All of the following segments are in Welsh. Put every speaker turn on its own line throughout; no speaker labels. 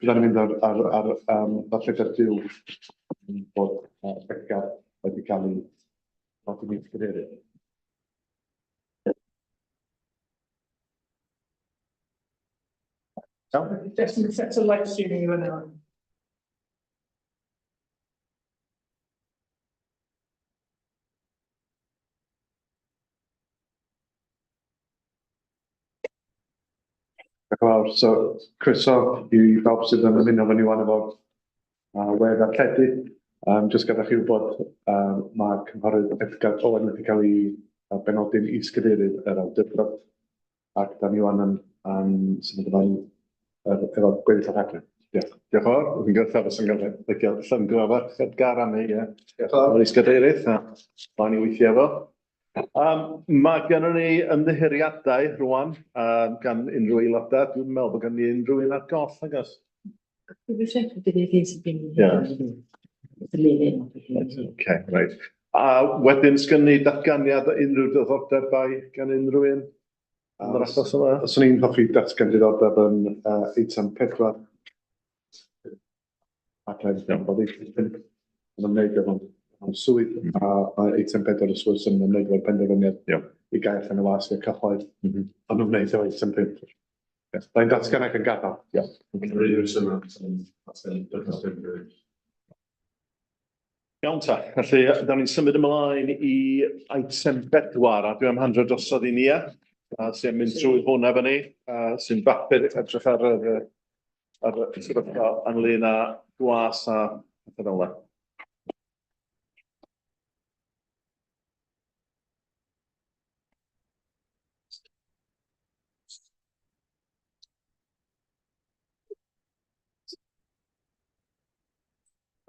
Fydda ni'n mynd ar, ar, ar um, ddarllediad byw bod Beca wedi cael ei nodi'n is-gadeirydd. Iawn?
Just set a live streaming i fyny.
Diolch yn fawr. So, croeso i bawb sydd yn ymuno efo ni wan efo'r we ddarlledu. Jyst gadael chi wybod, mae'r Cynghorydd Edgar Owen wedi cael ei benodi'n is-gadeirydd yr awdurdod, ac da ni wan yn, yn symud ymlaen efo gweddill y rhaglen.
Diolch. Diolch yn fawr. Dwi'n gyntaf os yn gael licio llongyfarch Edgar am ei
Diolch yn fawr.
is-gadeirydd, a mlaen i weithio efo. Mae gennym ni ymddiheuriadau rwan gan unrhyw aelodau. Dwi'n meddwl bod gen ni unrhyw un ar goll, nag oes? Ie. Reit. A wedyn, sgynny ni datganiad o unrhyw diddordebau gan unrhyw un yn yr achos yma?
Swn i'n hoffi datgan diddordeb yn eitem 4. Ac yn bod eitem 5 yn ymwneud efo'n swydd, a mae eitem 4 wrth gwrs yn ymwneud efo'r penderfyniad i gael allan y wasg i'r cyhoedd yn ymwneud efo eitem 5. Mae'n datgan ac yn gadael.
Iawn ta, felly da ni'n symud ymlaen i eitem 4, a dwi am handro drosodd i Nia, sy'n mynd trwy hwn efo ni, sy'n bapur edrych ar yr, ar y sefyllfa ynglyn â gwas a pethau fel yna.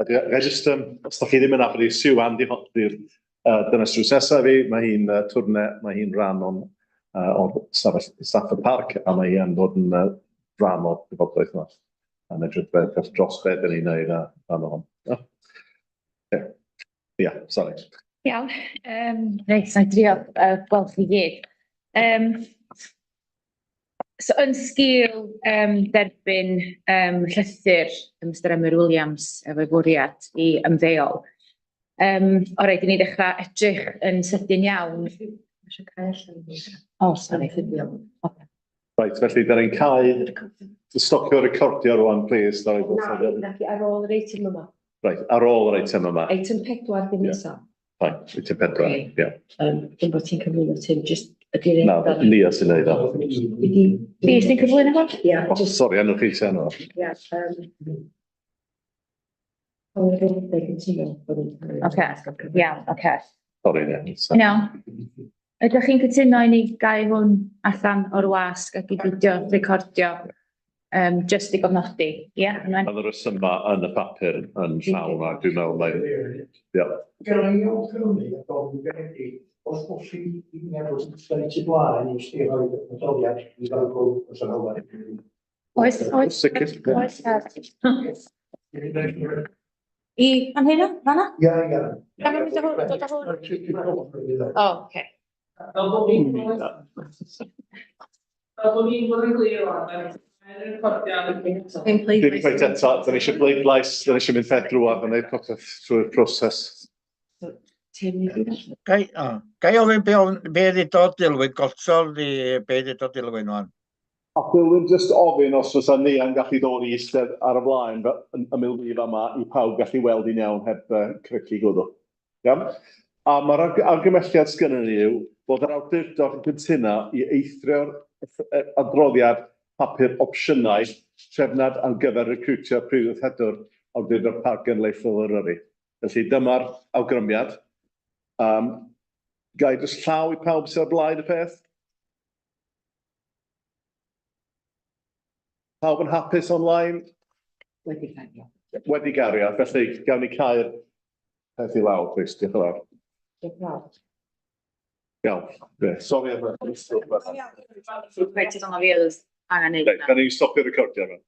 A ga i jyst, os da chi ddim yn nabod hi, Sue Ann 'di di'r dynes drws nesaf i fi. Mae hi'n twrne, mae hi'n rhan o'n o'r stafell staff y parc, a mae hi yn dod yn rhan o'r gwybodaeth yma. A'n edrych beth dros beth dyn ni'n neud a rhan o hon. Ie, yeah, sorry.
Iawn, reit, na i drio gweld chi gyd. So yn sgil derbyn llythyr Mister Emyr Williams efo'i fwriad i ymddeol, o rhaid i ni ddechrau edrych yn sydyn iawn. O, sori.
Reit, felly, da ni'n cau, stopio recordio rwan, please.
Na, naci, ar ôl yr eitem yma.
Reit, ar ôl yr eitem yma.
Eitem 4 dim nesaf.
Fine, eitem 4, ie.
Dwi'n bod ti'n cyflwyno Tim, jyst ydy'r
Na, Nia sy'n neud o.
Fi sy'n cyflwyno hwn?
Ie.
Oh, sori, enw chi sy'n enw.
Ie.
Oce, iawn, oce.
Sori, Nia.
Iawn. Ydych chi'n cytuno i ni gau hwn allan o'r wasg ac i beidio recordio, jyst i gofnodi? Ie, Anwen?
Oedd y rhesymau yn y papur yn llawn, a dwi'n meddwl mai... Ie.
Ga i awgrymu a gofyn yn garedig, os bosib i ni fod yn sgwennu tu blaen i chi rhoi adroddiad i bawb o'r Owen.
Oes, oes.
Sicr.
Oes. I fan hyn, fan'na?
Ia, ia.
Gan mynd â hwn, dod â hwn? O, oce.
Fel bod ni'n fel bod ni'n bod yn glir o'n mae'r recordiad yn
Ddim
Dim
pleidlais.
cweit eto, da ni eisiau bleidlais, da ni eisiau mynd peth drwodd a gwneud popeth trwy'r proses.
Tim, i fi
Gai, o, gai ofyn be, be ddudodd Dilwyn, golsodd i be ddudodd Dilwyn wan?
A Dilwyn jyst ofyn os fysa Nia yn gallu dod i eistedd ar y blaen yn ymyl fi fama i pawb gallu weld i'n iawn heb crycu gwddw. Iawn? A mae'r argymelliad sgynnon ni yw bod yr awdurdod yn cytuno i eithrio'r adroddiad papur opsiynau trefnad ar gyfer recriwtio Prif Weithredwr Awdurdod Parc Genedlaethol Eryri. Felly dyma'r awgrymiad. Ga i jyst llaw i pawb sydd ar blaid y peth? Pawb yn hapus online?
Wedi gario.
Wedi gario, felly gawn ni cau'r peth i lawr, please. Diolch yn fawr.
Diolch yn fawr.
Iawn. Ie, sori am y...
Reit, ydyn nhw fi oedd angen neud
Reit, gawn ni stopio recordio rwan.